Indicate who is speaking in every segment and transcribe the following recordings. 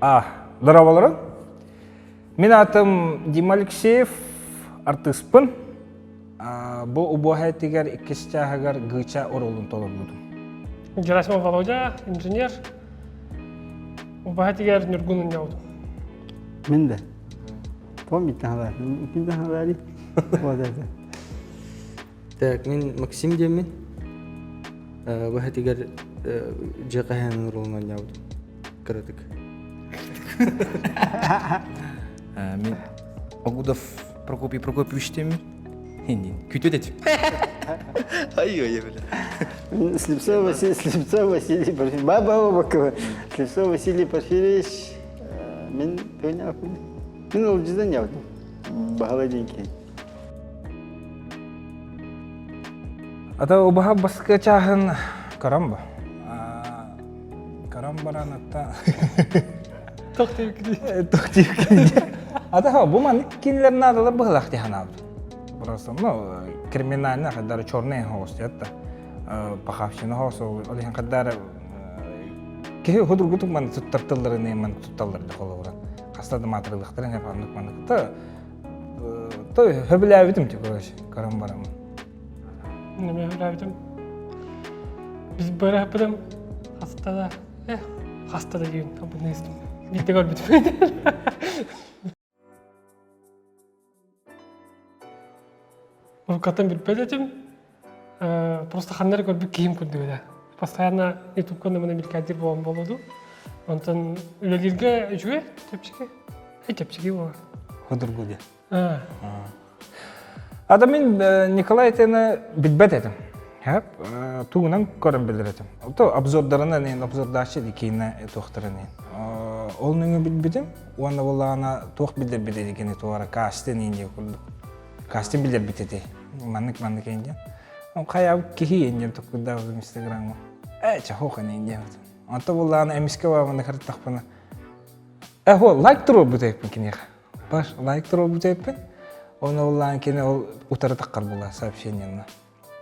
Speaker 1: А, здорово, Мин аатым Дима Алексеев, артыыспын. Бу убуоһа этигэр иккис чааһыгар Гыча оруолун толорбутум.
Speaker 2: Герасимов Володя, инженер. Убаһа этигэр Ньургун унньаутум.
Speaker 3: Мин да. Помнить надо. Ким да надо. Вот это.
Speaker 4: Так, мин Максим диэммин. Бу этигэр дьиэ хаһаайынын оруолун оонньообутум. Кыратык.
Speaker 5: Мин Огудов Прокопий Прокопьевич диэммин. Күтүөт этим.
Speaker 4: Ай-ой, бля.
Speaker 3: Слепцов Василий, Слепцов Василий Порфирьевич. Баба Бакова. Слепцов Василий Порфирьевич. Мин Мин ылдьыдан явдым. Баһылай диэн киһи.
Speaker 1: Ата убаһа баскы чааһын көрөн бу. Көрөн баран атта Тохтиир Ата бу маннык кинилэр наадалар быһылаах дии санаабыт. Просто ну криминальный хаддары черный хоос диэтта. Пахавщина хоос ол иһин хаддары киһи худургутук маны туттар тылларын маны тутталлар да холобура. Хаста да маатырылыктарын хеп аннык маннык та то хөбүлээбитим ти короче көрөн барамын.
Speaker 2: Неме хөбүлээбитим. Biz бырахпытым хаста да э хаста да диэн абыныстым. Биирдэ көрбүтүм. Уруккаттан билбэт этим. Просто ханна эрэ көрбүт киһим курдук этэ. Постоянно ютубка маны мелькадир буолан буолуо Онтон үлэлииргэ үчүгэй, чэпчэки. Чэпчэки буолар.
Speaker 1: Худургу диэн. Ада мин Николай Этены билбэт этим. Хэп, тугунан көрөн билэр этим. То обзордарынан эн обзордаачы дикиинэ туохтарын эн. Ол нөҥү билбитим, уонна буоллаҕына туох билдэрбит эдикини туора кастинг диye курдук. Кастинг билдэрбит эти. Маннык маннык эн диэн. Хайа киһи эн диэн токкуйдаабытым инстаграмҥа. Э, чахох эн диэн. Онто буоллаҕына эмискэ баабаны кырыттахпына. Э, лайк туруорбут эппин киниэхэ. Баш лайк туруорбут эппин. Оны улаан кини ол утары таххар була сообщениены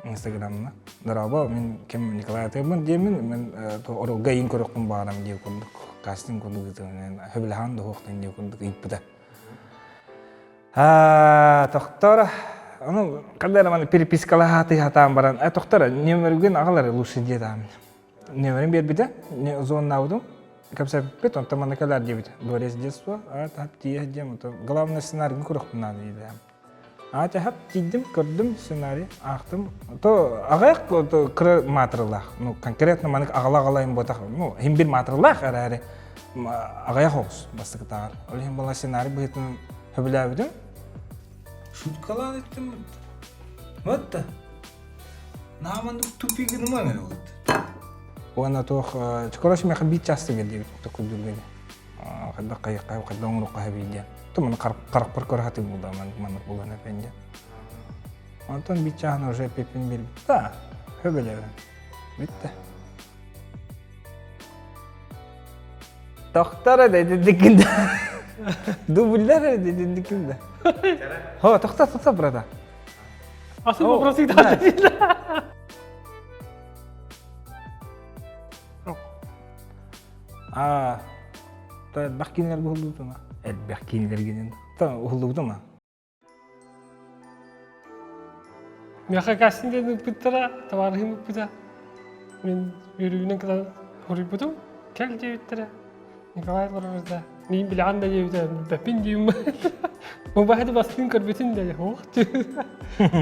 Speaker 1: инстаграмна. Дорообо, мин ким Николай Атыыбын диэмин, мен оролга иин көрөхпүн баарам диye курдук кастинг курдук ыытын хөбүлэһэн дохуохтан диye курдук ыйыппыта. Аа, тохтор, ону когда маны перепискалаһааты хатаан баран, э тохтор, нөмөргүн аҕалар лучше диэтаам. Нөмөрүн биэрбитэ, зоннаабытым, кэпсэппит, онтон манна кэлээр диэбит. Дворец детства, а тап тиийэ диэм, онтон главный сценарийын көрөхпүн наада диэтэ. А тэһэп тиийдим, көрдүм сценарий, аахтым. То аҕыйах кыра маатырылаах, ну конкретно манык аҕала-аҕалайым буотах, ну иһин бир маатырылаах эрээри аҕыйах оҕус бастакытааҕар. Ол иһин була сценарий быһыытынан сөбүлээбитим. Шуткалаан иттим. Вот да. Нааманнык тупик гыныман эрэ вот. Уонна туох короче миэхэ биир чаас диэбит токуйдурганы. Хайдах хайыхха хайдах оҥоруохха сөбүй диэн. То маны харахпар көрө сатыыр буолла маннык маннык буолан эпэн диэн. Онтон биир чааһын уже эппиппин биэрбит. Да, хөбөлөбүн. Бүттэ. Тохтор дединдикин да. Дубльдер дединдикин да. Хо, тохтор, тохтор, брата.
Speaker 2: Атын вопрос ыытаат
Speaker 1: Аа, то элбэх киинэлэргэ уһуллубутума? Элбэх киинэлэргинэн. То уһуллубутума?
Speaker 2: Миэхэ кастинг диэн ыыппыттара, табаарыһым ыыппыта. Мин үөрүүнэн кытта хоруйбутум. Кэл диэбиттэрэ. Николай Лорович миин билэҕин да диэбитэ, билбэппин диим. Убаһы бастыын көрбүтүн да ох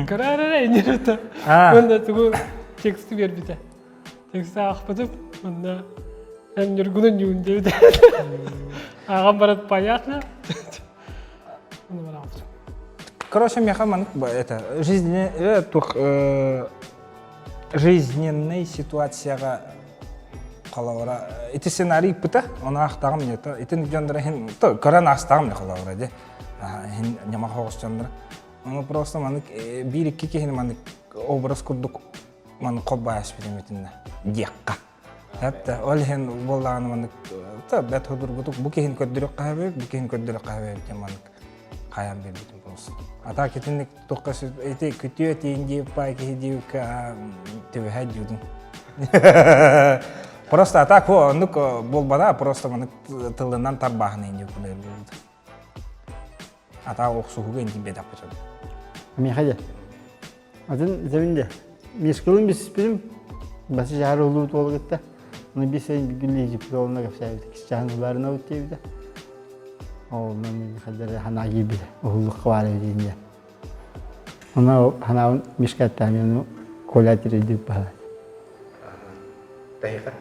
Speaker 2: Көрөр эрэ иннирэтэ. Уонна тугу тексти биэрбитэ. Тексти аахпытым, онно эн Ньургунун ньуун диэбитэ. Ааҕан баран понятно.
Speaker 1: Короче, миэхэ маннык это жизненный туох жизненный ситуацияҕа холобура ити сценарий ыппыта ону аахтаҕым ньыта итин дьоннор иһин то көрөн аастаҕым не холобура дии иһин ньамах оҕус дьоннор ону просто маннык биир-икки киһини маннык образ курдук маннык холбоһооспутум итиннэ диэххэ Хатта ол иһин буоллаҕына маннык та бэт судургутук бу киһин көрдөрүөххэ сөбүй, бу киһин көрдөрүөххэ сөбүй диэн маннык хайаан биэрбитим просто. А так итинник туохха ити күтүө тиин диэбит паай киһи диэбиккэ түбэһэ дьудун. Просто а так оннук буолбата, просто маннык тылынан тарбааһын инди буолбут. Ата охсуһуга инди бедаппыт.
Speaker 3: Миэхэ де. Атын зэмин Мискылын биспитим басы жары улуу туолгытта. Оны бисен бүгүн ежипте кэпсээбит. Кисчаан уларына уттебите. Ол мен хадары хана киибит. Уһуллукка баар эбит Она ханаабын мишкаттаамыну Коля тирийдик баһа.
Speaker 5: Тайха.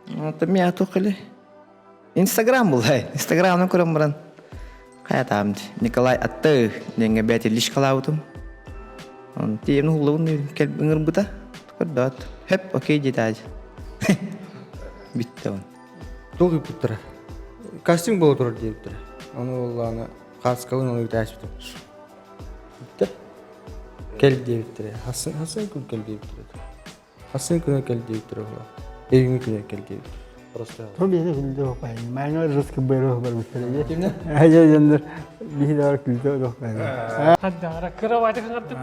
Speaker 5: Это меня тухали. Инстаграм был, Инстаграмны көрөн баран. Хайатаам Николай атты деңге бәти лишкалаабытым. Он тиемни хуллабын кел ыҥырбыта. Көрдөт. Хеп, окей диэтааж. Бүтте он.
Speaker 4: Туох ыппыттара. Кастинг буола турар диэбиттэрэ. Ону буоллаҕына хааскалын ону үтээспитим. Бүттэ. Кэл диэбиттэрэ. Хасын хасын күн кэл диэбиттэрэ. Хасын күнэ кэл диэбиттэрэ була. Эйиҥи күнэ кэл диэбиттэрэ. Просто.
Speaker 3: То бэйэ күлдэ опай. Майна русский бэрэ бар бүттэрэ. Кимне? Ажа жандар биһи да күлдэ опай.
Speaker 2: Хаддара кыра баайты хаңаттым.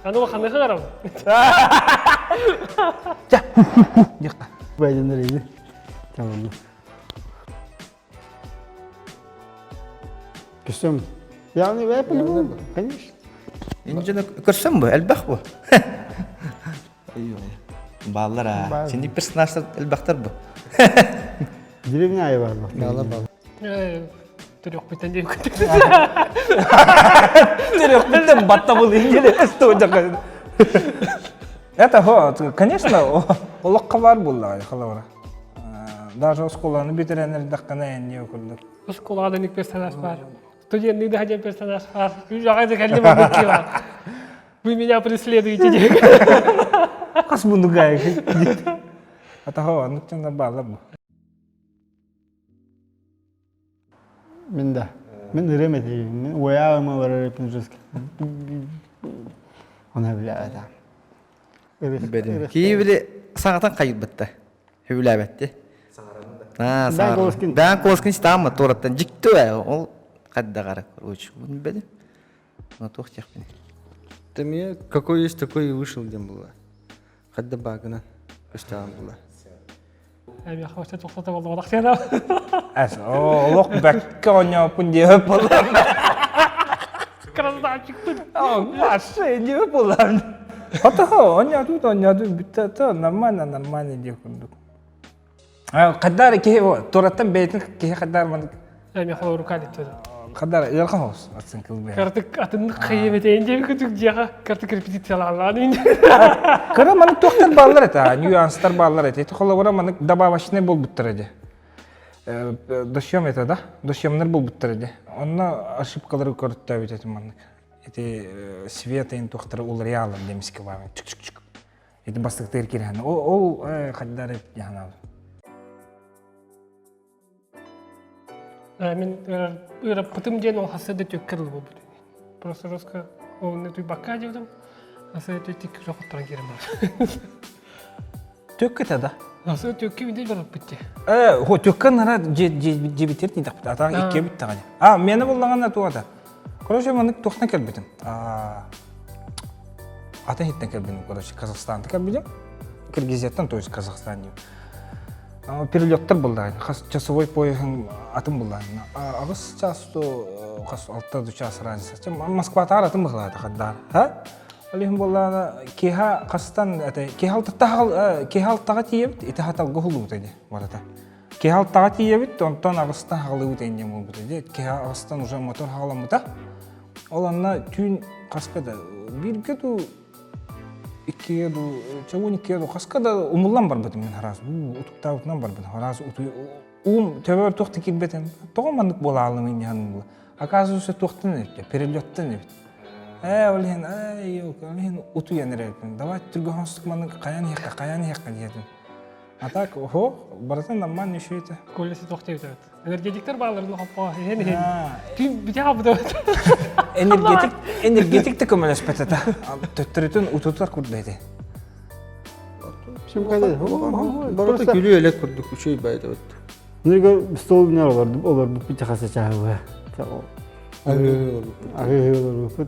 Speaker 2: Аны ханны хаңарам.
Speaker 1: Ча. Диққа.
Speaker 3: Байдандар иди. Tamam. Көстөм. Яғни я по-любому, конечно.
Speaker 5: Инженер көрсөм бу, элбэх бу. Бааллар а. Сини персонажтар элбэхтэр бу.
Speaker 3: Деревня айы бар бу.
Speaker 4: Баалар баалар.
Speaker 2: Төрөкпүттэн диэн көтүк.
Speaker 1: Төрөкпүттэн батта был ингеле өстө Это хо, конечно, олоххо бар булла халабара. Даже осколаны бүтэрэнер дахкана энни курдук.
Speaker 2: Осколада ник персонаж бар. Студентный да один персонаж бар. Үжаға кәлі бар. Вы меня преследуете.
Speaker 1: Қас бұны гай. Ата хо, нуктан баала бу.
Speaker 3: Мен да. Мен ырым этим. Мен ояғыма барар эпин жестко. Она бля это.
Speaker 5: Киевли саңатан кайбытта. Хүләбәтте. Аа,
Speaker 3: Бән Колоскин.
Speaker 5: Бән Колоскин тамы тораттан жикті ол қадда қара короче. Бұны бәді. Ну тух техпин.
Speaker 4: Там я какой есть, такой и вышел, дем было. Хадда багына. Көстәгән була.
Speaker 2: Әми хавашта тоқтата болды олақ
Speaker 1: Әс, олох бәккә оняпын дип булам.
Speaker 2: Красавчик.
Speaker 1: Вообще дип булам. Хата хо, оня тут, оня тут бүтә нормально, нормально дип курдук. Каддар ки тураттан бейтин ки каддар ман
Speaker 2: Әми хава рука деп төді.
Speaker 1: каддар ярхан хос атсын кыл бе.
Speaker 2: Картык атынны қиым етейін деп күтік жаға картык репетицияларған.
Speaker 1: Кара маны тохтар баллар это, нюанстар баллар это. Это холовара маны добавочный бол буттар эди. Досьем это, да? Досьемнер бол буттар эди. Онна ошибкалары көрүттө бит этим маннык. Эти света ин тохтар ул реалым демиске бар. Чик-чик-чик. Эти бастыктыр кирһән. Ол ол каддар яна.
Speaker 2: Мен ыраппытым диэн ол хасса да төккер бұл. Просто жестко ол не туй бакка дедім. Хасса да тик жоқыттыран керем бар.
Speaker 1: Төккө да.
Speaker 2: Хасса төкке менде бар бітте.
Speaker 1: Хо төккө нара жебитер ни тапты. Ата икке бит тагы. А, мени буллаганда туата. Короче, маны тохтан келбитим. А ата хиттен келбитим, короче, Казахстанды келбитим. Киргизияттан, то есть Казахстан деп. Перелеттер булды. Хас часовой поездын атын булды. Агыс час то хас алты час разница. Москва тар атын булды хаддар. Ха? Алихим буллана кеха кастан это кеха алтага кеха алтага тиебит, ите хатал гохулу деди барата. Кеха алтага тиебит, онтон агыстан хагалыбыт энде болбут деди. Кеха агыстан уже мотор хагаламыта. Ол анна түүн каскада бирге ду иккиге ду чабун иккиге ду каскада умуллан барбытым мен харас. Утуктабытынан барбытым. Харас уту ум төбөр тухты кирбетен. Тогомандык бола алым инде ханым була. Оказывается, тухтан эбит, перелеттен эбит. Ол хен, ай, yok, ол хен утуян эрепин. Давай түргө хонстук маны каян хекка, каян хекка диетим. А так, охо, баратан нормально еще это.
Speaker 2: Колесі тоқтай өтеді. Энергетиктер балаларын хоппа. Хен хен. Түн бите абды.
Speaker 1: Энергетик, энергетик те көмөлөспөт это. Төттөрүтүн утутар курдайды.
Speaker 3: Чем когда?
Speaker 4: Барыта күлүү элек курдук үчөй байда бит.
Speaker 3: Нырга стол менен олар олар бу пите хаса чагы. Агы олар бу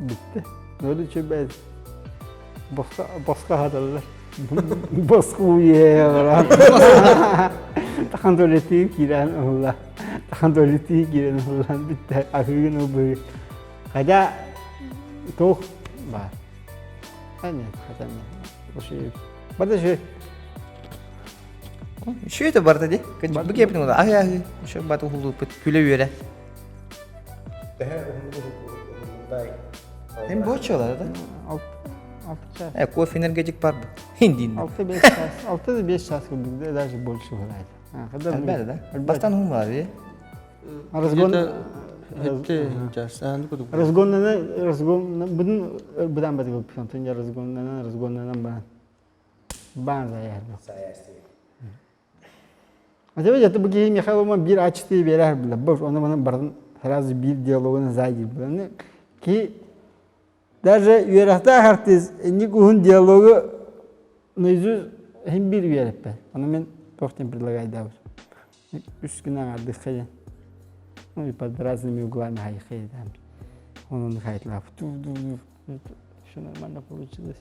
Speaker 3: битте. Нөлү чөбәй. Башка башка хадалар. Боску Тахан туалеттыы киирэн уһулла. Тахан туалеттыы киирэн уһуллан бүттэ. Аһыгын ылбыы. Хотя туох баар. А нет, хотя нет. Барда үчүгэй.
Speaker 5: Үчүгэй да барда ди. Бу кепин ола аһы аһы. Еще бат ухулуппут күлэ үөрэ.
Speaker 1: Төһө уһуннук
Speaker 5: Hem бочалар да.
Speaker 3: Алты
Speaker 5: Э, кофе энергетик бар бу. Хиндин.
Speaker 3: 6-5 час. 6-5 час даже больше бывает.
Speaker 5: Әлбәттә да. Бастан хумлар би.
Speaker 3: Разгон
Speaker 4: час.
Speaker 3: Разгоннан разгон бұдан бұдан бәді көп. Түнде разгоннан разгоннан бан. Бан заярды. А тебе это бу Михайловна бир ачты берер биле. Бош оны мана бардын сразу бир диалогын зайди биле. Ки даже үөрэхтээх артист инник уһун диалогу наизусть хим бир үөрэппэ. Аны мен туох диэн предлагайдаабыт. Үс күн аҥардыхха диэн. Ну и под разными углами хайхайдаам. Онон хайтлаап. Все нормально получилось.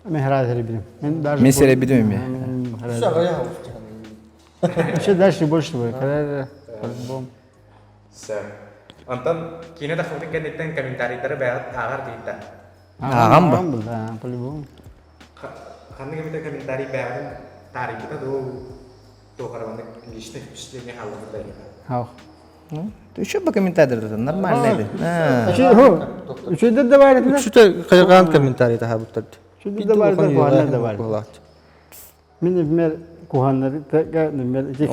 Speaker 3: Мен сразу серебрим. Мен даже
Speaker 5: Мен серебрим эми.
Speaker 3: Еще дальше больше будет. Когда по-любому.
Speaker 1: Онтон киинэ тахсыбытын кэнниттэн комментарийдары бэйэҕит ааҕар дийтэ.
Speaker 5: Ааҕан ба?
Speaker 3: Да, по-любому.
Speaker 1: Ханнык эмитэ комментарий бэйэҕитин таарыйбыта дуу, туох эрэ маннык личное впечатление хааллыбыт да
Speaker 3: Ах.
Speaker 5: Ну, еще бы комментарий нормально это.
Speaker 3: Үчүгэй да бар этилер.
Speaker 4: Үчүтэ хайҕаан комментарий таһаабыттар.
Speaker 3: Үчүгэй да бар да куһаҕаннар да бар. Мин, например, куһаҕаннары например, эти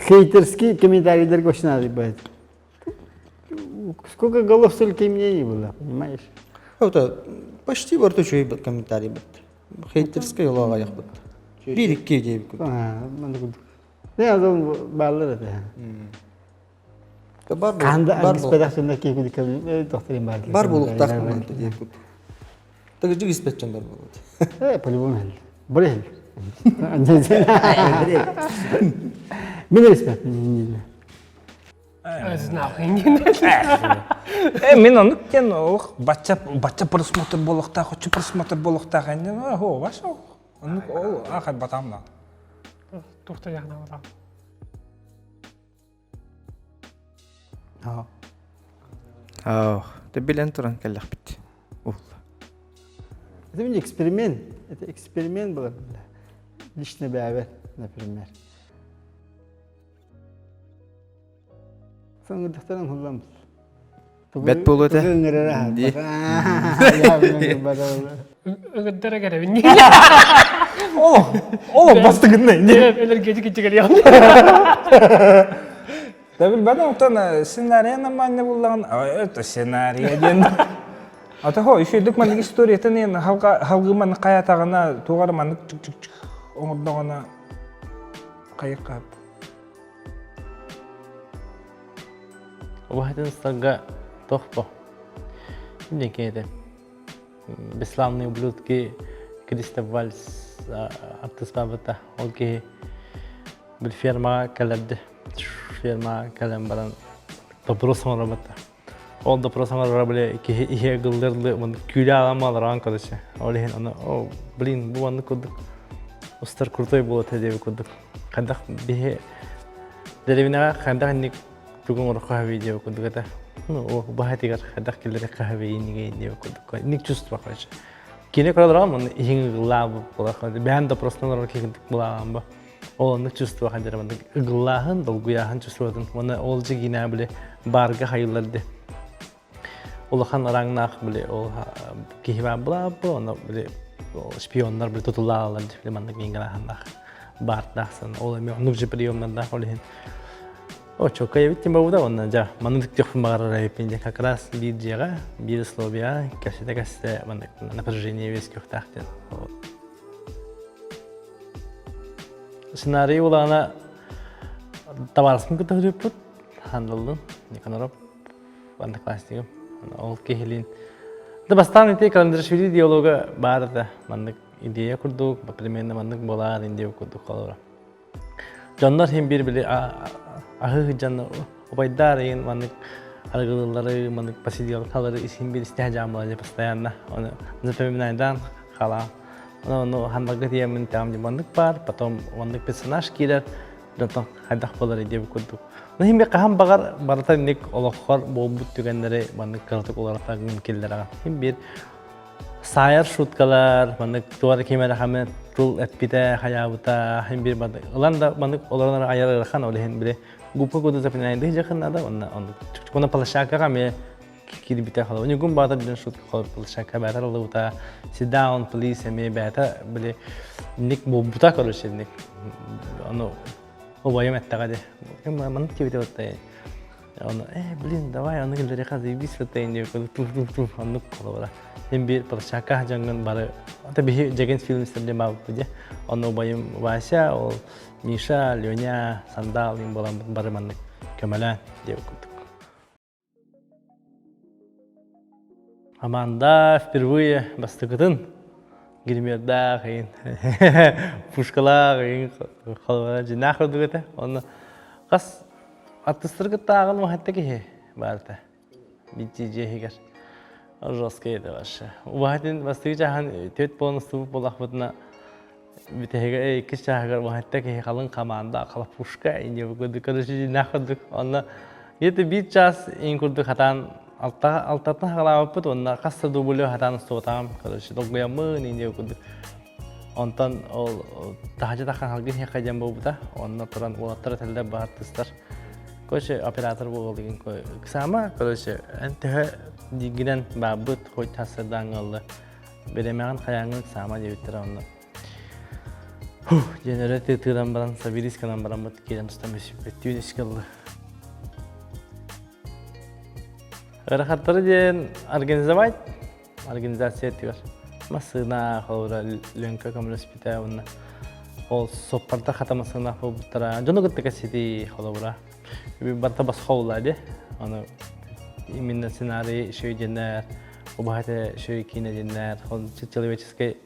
Speaker 3: хейтерские комментарийдерге очень надо бывает. Сколько голов, столько и мнений было, понимаешь?
Speaker 4: Это почти барыта үчүгэй комментарий бит. Хейтерскай олоҕо аҕыйах бит. Биир икки диэбит курдук.
Speaker 3: Не, адам бааллар это.
Speaker 4: Бар
Speaker 3: Канда аргыспадах сонна киһи докторин бар.
Speaker 4: Бар буолуктаах диэбит курдук. Тагыжык испэт дьон бар буолуот.
Speaker 3: Э, по-любому хэл. Бары хэл. Мен испэт.
Speaker 1: Э, мен оннук диэн олох бачча бачча просмотр буолуохтаах, оччо просмотр буолуохтаах диэн оо, ваш оннук ол аахай батаам да.
Speaker 2: Туохта яхна
Speaker 5: Аа, ты билэн туран кэллэхпит. Улла.
Speaker 3: Это не эксперимент. Это эксперимент был. Лично бэйэбэр, например. Соңгурдахтан хуллам.
Speaker 5: Бэт буолуо этэ.
Speaker 2: Ыгырдара кэрэбин.
Speaker 1: О, о, бастыгыннай.
Speaker 2: Энергетик ичигэр
Speaker 1: Да билбэтим, оттон сценария нормально буллаҕын, это сценария диэн. Ата хо, үчүгүйдүк маннык историятын эн халгы маннык хайатаҕына, туоҕар маннык чук-чук-чук оҥордоҕуна хайыкка
Speaker 6: Убаһатын сарга тохпо. Инники этэ. Бесславные ублюдки Кристоф Вальс артыспабыта. Ол киһи бил фермаҕа кэлэрди. Фермаҕа кэлэн баран допрос оҥоробута. Ол допрос оҥороро били киһи иһэ ыгыллырлы күүлэ аламма олорон короче. Ол иһин аны о блин бу маннык курдук устар крутой буолуо диэбит курдук. Хайдах биһи дэриэбинэҕэ хайдах инник тугу оҥороххо сөбүй диэбит курдук этэ. Ну, баһатыгар хайдах киллэриэххэ сөбүй иннигэ диэбит курдук. Инник чувство короче. Кини көрөлөрөм онно иһиҥ ыгыллаабыт буолар. Бэйэм да просто олорор киһи булаҕам бу. Ол оннук чувство хадьар маннык ыгыллааһын, долгуйааһын чувствотын. Уонна ол дьигинэ били барга хайыллар ди. Улахан араҥнаах били ол киһи баар булаабы, онно били шпионнар били тутулаалар ди били маннык иҥгилааһыннаах баартаахсан. Ол эми оннук же приемнардаах ол иһин Оччокко эбит бабуда онно дьа маннык төхпүн баҕарар эбиппин дьэ как раз биир дьиэҕэ биир условия кэпсэтэ кэпсэтэ маннык напряжение үөскүөхтээх диэн Сценарий улаана табаарыспын кытта суруйбут Хандаллын Никаноров одноклассникым ол киһилиин да бастаан ити Каландрашвили диалога баар этэ маннык идея курдук примерно маннык буолаар индия курдук холобура Дьоннор иһин биир били аһыы сылдьан убайдаар иһин маннык арыгылыыллары, маннык посиделкалары исин биристэһэ дьаамылар постоянно. Оны запоминайдаан халаам. Ону ханнарга тиийэммин тэҕим дьэ маннык баар, потом маннык персонаж киирэр, дьонтон хайдах буолар диэбит курдук. Ну иһин хаһан баҕар барыта инник олоххор буолбут түгэннэри маннык кыратык уларытаргын киллэрэҕин. Иһин биир саайар шуткалар, маннык туора ким эрэ хаме тыл эппитэ, хайаабыта, иһин биир маннык ылан да маннык олорон айар ыарахан ол иһин били губка куду запоминайдыы дьахын надо, онна оннук чугуна площадкаҕа эмиэ киирбитэ холобур Ньургун Баатыр диэн шутка холобур площадка бээтэр ыллыбыта sit down please эмиэ бээтэ били ник буолбута короче ник ону убайым эттэҕэ дии маннык киирбитэ быттай ону э блин давай ону киллэриэхэ заебись быттай диэбит тух тух тух оннук холобура син биир площадка дьоҥҥун бары ата биһи Дьэгин фильмстэр диэн баабыппыт дии онно убайым Вася ол Миша Леня Сандал буолан бары маннык көмөлөөн диэбит курдук Аманда впервые бастакытын гримердаах иин пушкалаах иин холобура дьинаах курдук этэ. Онно хас артыстары кытта ааҕан уһатта киһи баарта биитти дьиэ иһигэр. Жесткий это вообще. Убаһатын бастакы чааһын төрт буолан устубут буоллахпытына бүтэһигэ иккис чааһыгар уһатта киһи халыҥ хамаанда хлопушка инде курдук короче дьинаах курдук онно где-то биир чаас ин курдук хатаан алта алтаттан хагалаабыппыт уонна хас да дублю хатаан устубатаҕым короче долгуйаммын инде курдук онтон ол таһдьа таххан халгын иһиэххэ диэн буолбута онно туран уолаттар этэллэр бу артыыстар короче оператор буолуол деген саама короче эн төһө диигинэн баабыт хоть тахсардаан ылла Бириэмэҕин хайааҥҥын саама диэбиттэрэ онно. Диэн өрө тыытыыран баран, сабирис гынан бараммыт киирэн тустан бүппүт түүн искэ ылла. Ыарахаттары диэн организовать, организация этигэр. Массыына, холобура, Ленка көмөлөспүтэ уонна ол соппарда хата массыына буолбуттара. Дьону кытта кэпсэтии холобура. Барыта босхо буолла дии. Аны именно сценарий үчүгэй диэннэр, убаһата үчүгэй киинэ диэннэр, человеческий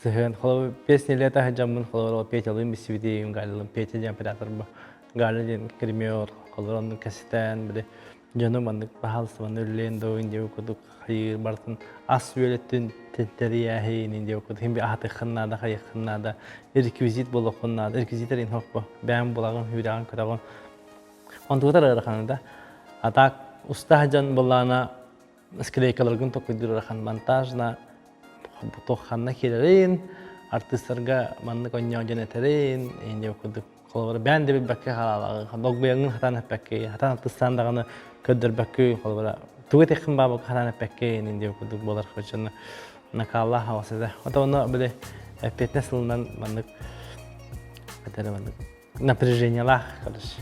Speaker 6: сыһыан. Холобур, песня лета сылдьаммын, холобур, Петялыын билсибитим, Галялыын Петя диэн оператор бу. Галя диэн гример, холобур, оннук кэстээн, били дьону маннык баһаалыста манна үлэлээн доо диэбит курдук хайыыр барытын ас үөлэттин тэрийээһин диэбит курдук хим би аһатыаххын наада, хайыаххын наада, реквизит буолуоххун наада, реквизит эрин хоппо, бэйэм булаҕын, үүрэҕин көтөҕүн. Онтугутар ыарахана да. А так уста дьон былаана склейкаларгын токуйдуур ыарахан монтажна туохханна киирэрин, артыыстарга маннык онньоо дьон этэрин, инде курдук холобура бээн да билбэккэ хаалаҕын, долгуйаҥҥын хатаан эппэккэ, хатаан артыыстаан даҕаны көрдөрбөккө, холобура тугу этиххин баабакка хатаан эппэккэ инде курдук буолар хоччону накааллаах хаҕас этэ. Ото онно били эппиэтинэс сылынан маннык этэрэ маннык напряжениелаах короче.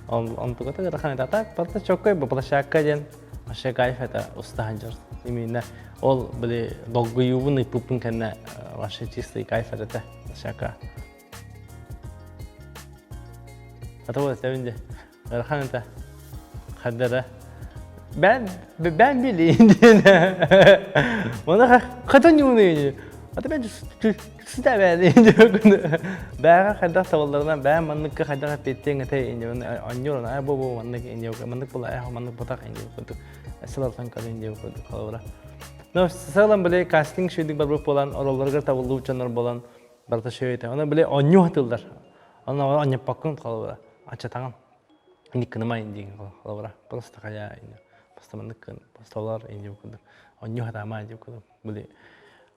Speaker 6: Онтугата ыарахан это так барыта чоккой бу площадка диэн вообще кайф это устаһан дьор. Именно ол били долгуйуубун ыйпыппын кэннэ вообще чистый кайф это площадка. Это вот этэбин де. Ыарахан это хардара. Бэн бэн билин диэн. Оны хатан юуну Ата бэн сыта бэн Бэҕэ хайдах табылларынан бэйэм манныкка хайдах эппиэттиэҥ этэй инде онньур ай бу бу маннык инде маннык була ай маннык ботах инде курдук сылалтан көрөн инде курдук холобура. Но сылан били кастинг шүйдик барбыт буолан ороллоргар табыллыбыт дьоннор буолан барыта шөйөтө. Оны били онньу хатыллар. Оны онньоппоккун холобура. Ачатаҕын. Никкынымай диин холобура. Просто хая просто маннык просто олор инде курдук. Онньу хатаама инде курдук. Били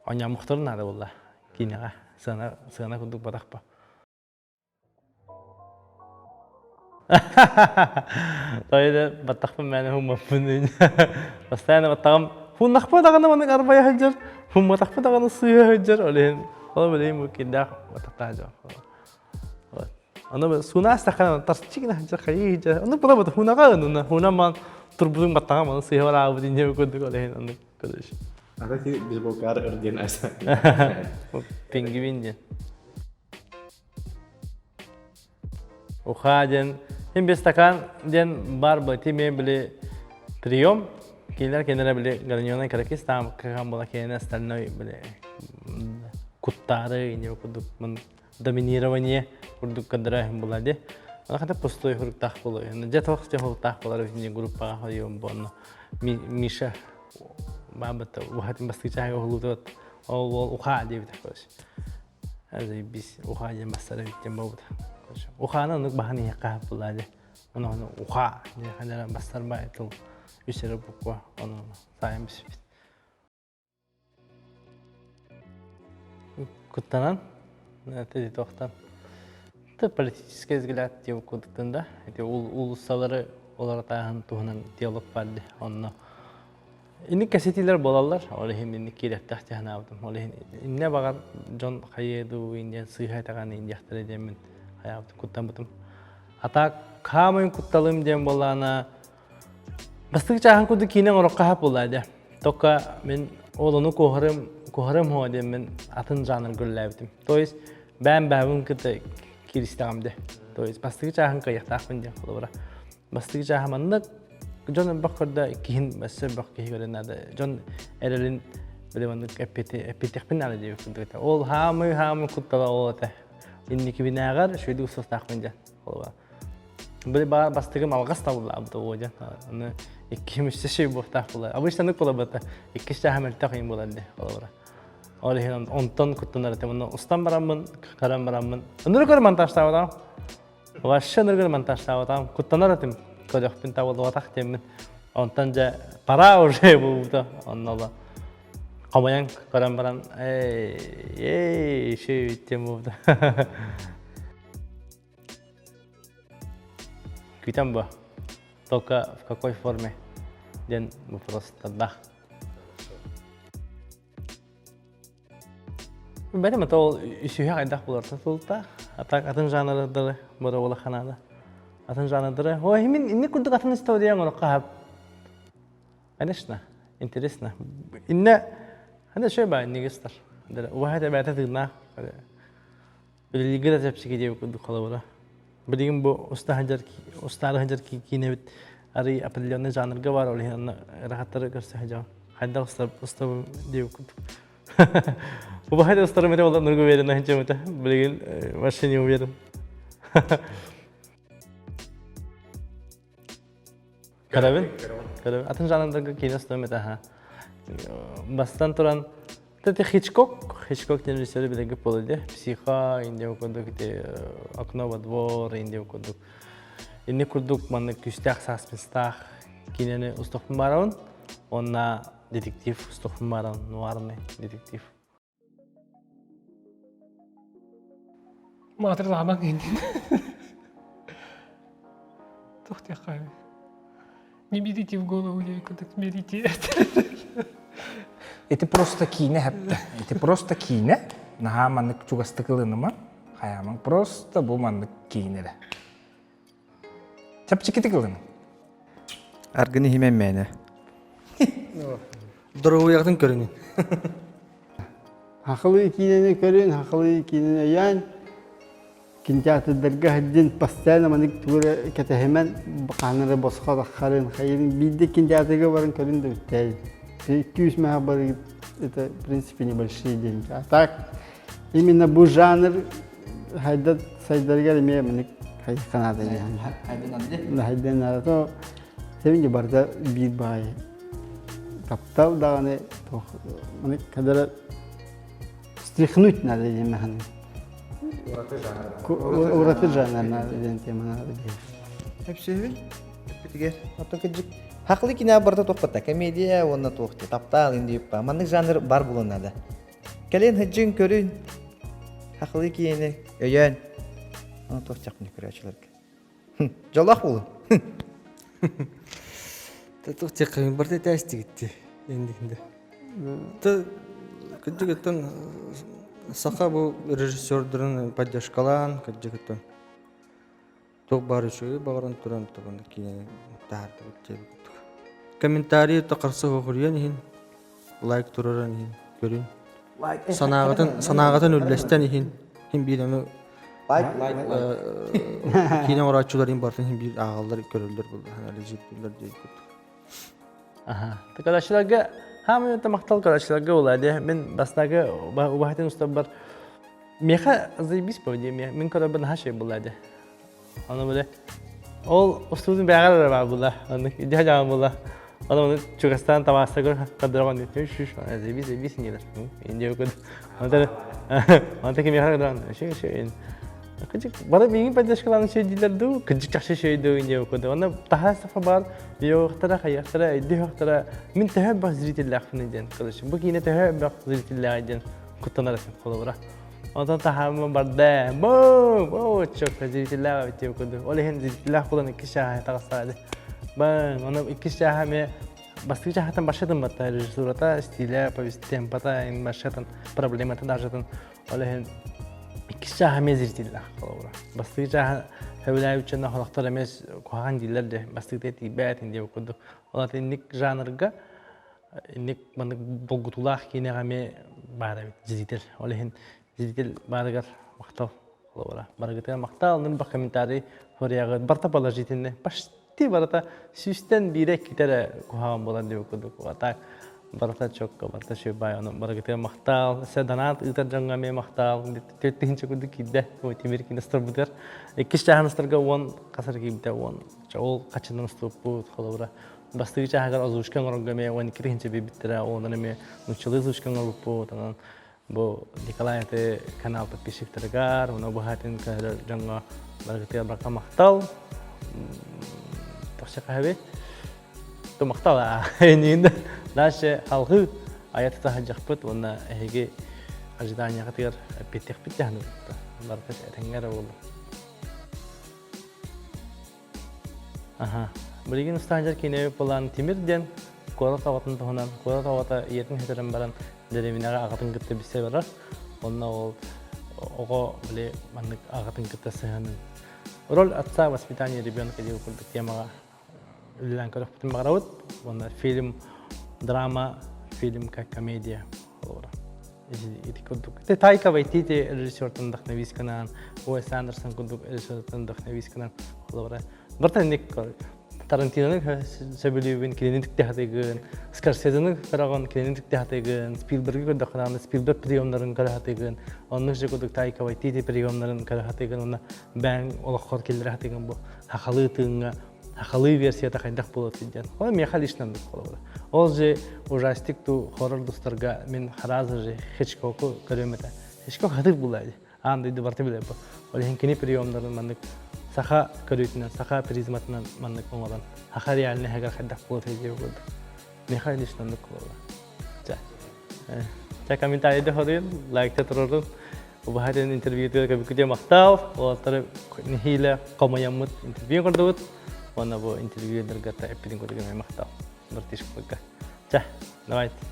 Speaker 6: онньоомохторун наада буолла киинэҕэ сыана сыана курдук батахпа. Тойда баттахпын мээнэ хуммаппын Постоянно баттаҕым хуннахпа даҕаны маннык арбайа сылдьар, хумматахпа даҕаны сыыһа сылдьар, ол иһин ол билигин бу кирдээх баттахтаах дьон. Аны сууна астаххана тарчы гына сылдьар хайыы сылдьар. Ону була бу хунаҕа ынына хуна ман турбутун баттаҕа маны сыыһа бараабыт инньэ курдук ол иһин оннук көрүш.
Speaker 7: Ата ти бейсболкаар ыр диэн аса.
Speaker 6: Пингвин диэн. Уха диэн хим бир стакан диэн бар бу ти били прием кинилэр кинилэр били гранёный каракис там кыхан була кинилэр остальной били куттаары инье курдук доминирование курдук кадра була ди. Хата пустой хуруктаах буолуо. Дьэ туох дьэ хуруктаах буолар эбит группаҕа хойуом буонно. Миша баабыта уһатын бастыы чааһыга уһулуутуот ол уол ухаа диэбитэ короче. Заебись ухаа диэн бастара эбит диэн буолбута. Короче, ухааны оннук баһан иһиэххэ хаап буоллаа дии. Ону ону ухаа диэхэ бастар баай тыл үс эрэ буква ону саайан бүспүт. Куттанан, это туохтан Это политический взгляд диэн курдуктан да. Ити уулуссалары олоротааһын туһунан диалог бар ди. Онно инник кэсэтиилэр буолаллар. Ол иһин инник киирэхтээх дьаһанаабытым. Ол иһин иннэ баҕар дьон хайыа дуу диэн сыыһа этэҕэн индиэхтэрэ диэммин хайаабытым куттаммытым. А так хаамайын кутталым диэн буоллаана Бастакы чааһын курдук киинэ оҥороххо хаап буолла дьэ. Только мин ол ону куоһарым, куоһарым һуо диэммин атын жанрга үлэлээбитим. То есть бэйэм бэйэбин кытта кииристэҕим дэ. То есть бастакы чааһын кыайыахтаахпын диэн холобура. Бастакы чааһа маннык дьон элбэх көрдө киһин өссө элбэх киһи көрө наада. Дьон эрэлин били маннык эппити эппитиэхпин наада диэбит курдук этэ. Ол хаамыы хаамыы куттала ол этэ. Инникибинээҕэр үчүгэйдик устуохтаахпын диэн холобура. Били баар бастыгым алҕас табыллаабыта уодьан. Аны иккиһим үстэ шей буохтаах буолар. Обычно анык буолабыта. Иккис чааһа мөлтөх иһин буолар дии холобура. Ол иһин онтон куттанар этим. Онно устан бараммын, көрөн бараммын. Ыныры көр монтажтаабатам. Вообще ыныры көр монтажтаабатам. Куттанар этим. Көрөхпүн табыллыбатах диэммин. Онтон дьэ пора уже буолбута. Онно ола хомойон көрөн баран эй, эй, шей диэн буолбута. Күүтэн бу. Только в какой форме диэн вопростардаах. Бэтим это ол үсүһэ хайдах буларта тулта. А так атын жанрдары бары улаханаада. Атын жанрдары. Ой, мин инник курдук атын история оҥорохха хап. Конечно, интересно. Инне хана шөй ба иннигистар. Убаһа бээтэ тыыннаах. Билиги да чэпчэки диэбит курдук холобура. Билигин бу уста сылдьар устаары сылдьар киинэбит арый определенный жанрга бар, ол иһин онно ырахаттары көрсө сылдьабын. Хайдах устар устабын диэбит курдук. Убаһай устарым этэ буолан нургу уверен сылдьабыта. Билигин вообще не уверен. Көрөбүн. Көрөбүн. Атын жанрдарга киинэ устуом этэ аха. Бастан туран Тete Хичкок, Хичкок диэн режиссеры билэргит буолуо дии. Психо, Индия курдук ити Окно во двор, Индия курдук. Инни курдук маннык күүстээх саспенстаах киинэни устуохпун баарабын. Уонна детектив устуохпун баарабын, нуарный детектив.
Speaker 2: Маатырдаамаҥ иннин. Туох диэххэ Не берите в голову курдук берите.
Speaker 1: Ити просто киинэ хэптэ. Ити просто киинэ. Наһаа маннык чугастык ылыныма. Хайаамаҥ просто бу маннык киинэ эрэ. Чэпчэкитик ылыныҥ.
Speaker 5: Аргын иһимэн мээнэ.
Speaker 4: Доруобуйаҕытын көрүнүн.
Speaker 3: Хахылыы киинэни көрүн, хахылыы киинэни өйөөн, кинотеатрдарга сылдьын постоянно маннык тугу эрэ кэтэһимэн, хаһан эрэ босхо таххарын, хайын биирдэ кинотеатрга баран көрүн да бүттээй. Икки-үс мэһэ барыгыт это в принципе небольшие деньги. А так именно бу жанр хайда сайдарыгар эмиэ маннык хайыхха наада диэн. Хайдан наада то Сэбинди барыта биир баҕайы таптал даҕаны туох маны когда стряхнуть надо диэн маһаны.
Speaker 1: Ураты жанр.
Speaker 3: Ураты жанр надо диэн тема надо диэн.
Speaker 5: Өпсүһүн өппүтүгэр ото кыдьык хақлы кинээ барыта туохпата комедия уонна туох таптаал индиюппа маннык жанр бар буолуон наада кэлин хыдьын көрүн хақлы киэни өйөөн ону туох чахпыны көрөөчүлэргэ Дьоллоох буолун.
Speaker 4: Туох тиэххэ барыта этээстигитти индикинде. Та кырдьыгыттан саха бу режиссердарын поддержкалаан кырдьыгыттан туох баар үчүгэй баҕаран туран тугун киинэни таһаардыбыт диэбит курдук. Комментарий то харса хоһуруйан иһин лайк тураран иһин көрүн. Санааҕытын санааҕытын үллэстэн иһин иһин биир аны
Speaker 5: Лайк, лайк, лайк.
Speaker 4: Киинэ оҥорооччулар иһин барытын иһин биир ааҕаллар, көрөллөр буолла, анализируют диэн курдук.
Speaker 6: Аха. Көрөөччүлэргэ хаамыы махтал көрөөччүлэргэ буолла дии. Мин бастакы убаһатын устарбар миэхэ заебись поведение. Мин көрөрбөр наһаа үчүгэй буолла дии. Аны бile ол устуутун бэҕэр эрэ баар була. Оннук идиһэ дьаҕан була. Аны оны чугастаан табаастагыр кадыраган үш үш зэби зэби синилер. Индия көд. Аны аны кимиэхэ кыдан үш үш Кыдьык бары миигин поддержкалаан сөйдүүлэр дуу, кыдьык чахчы сөйдүү индия көд. Оны таһаа сафа бар, йоохтара хайахтара, өйдүөхтара мин төһө бах зрителлээхпин диэн. Короче, бу киинэ төһө бах зрителлээх диэн куттанар этим холобура. Онтон таһааммын барда. Бу, бу, чөккө зрителлээх эбит диэбит курдук. Ол иһин зрителлээх буолан иккис чааһа таҕыстаҕа Баҥ, ону иккис чааһа эмиэ бастакы чааһыттан башатын батта режиссурата, стиля, темпата, башатын проблемата даже ол иһин иккис чааһа эмиэ зрителлээх холобура. Бастакы чааһа сөбүлээбит холохтор эмиэ куһаҕан дииллэр де бастакыта тиийбэт диэбит курдук. Ол ата инник жанрга инник маннык долгутуулаах киинэҕэ эмиэ баар эбит зритель. Ол иһин зритель баарыгар махтал холобура. Барыгытыгар махтал, нын комментарий суруйаҕыт. Барыта положительный. Почти барыта сүүстэн биирэ иккитэ эрэ куһаҕан буолар диэбит курдук. А так барыта чокко, барыта үчүгэй Ону барыгытыгар махтал. Өссө донат ыытар дьоҥҥо эмиэ махтал. 4000 курдук киирдэ. Тимир киинэ устарбытыгар. Иккис чааһын устарга уон хас эрэ киирбитэ уон. Ол хачынан устубуппут холобура. Бастакы чааһыгар озвучка оҥорорго эмиэ 12 тыһыынча биэрбиттэрэ, онон эмиэ нууччалыы озвучка оҥорбуппут, онон бу Николай аты канал подписчиктарыгар, уна быһатын көрөр дьоҥҥо барыгытыгар барка махтал. Тохсо хаһаби. Ту махтал аа. Эниин дальше халгы айа тута сылдьахпыт уонна эһиги ожиданияҕытыгар эппиэттиэхпит дьаһаныбыт. Барыта этэҥҥэ эрэ буоллун. Аха. Билигин устаанчар киинэбит буолан Тимир диэн куорат оҕотун туһунан куорат оҕото ийэтин сүтэрэн баран дэриэбинэҕэ аҕатын кытта билсэ барар. Онно ол оҕо били маннык аҕатын кытта сыһыанын роль отца воспитание ребенка диэн курдук темаҕа үлэлээн көрөхпүтүн баҕарабыт. Уонна фильм драма, фильм как комедия холобура. Ити курдук. Тайка Вайтити режиссертан вдохновисканан, Уэс Андерсон курдук режиссертан вдохновисканан холобура. Барта инник Тарантиноны сөбүлүүбүн, кинини түкте хатыгын, Скорсезены көрөҕүн, кинини түкте хатыгын, Спилберги көрдөххүнэ Спилберг приемнарын көрө хатыгын, оннук же курдук Тайка Вайтити приемнарын көрө хатыгын, уонна бэйэҥ олоххор киллэрэ хатыгын бу хахалыы тыыҥҥа хахалыы версията хайдах буолуо диэн. Ол миэхэ лично оннук холобура. Ол же ужастик ту хоррор дустарга мин сразу же Хичкоку көрүөм этэ. Хичкок хатык буолла дии. Аан дойду барыта билэр бу. Ол иһин кини приемнарын маннык саха көрүүтүнэн, саха призматынан маннык оҥорон, саха реальныйыгар хайдах буолуо диye курдук. Миэхэ лично оннук холобура. Чэ. Чэ комментарийда хоруйун, лайкта турорун. Убаһатын интервьютугар көбүкүтэ махтал. Уолаттары нэһиилэ хомуйаммыт интервью көрдүбүт. Уонна бу интервьюларга эппитин курдук эмиэ махтал. Братишкаларга. Чэ, давайте.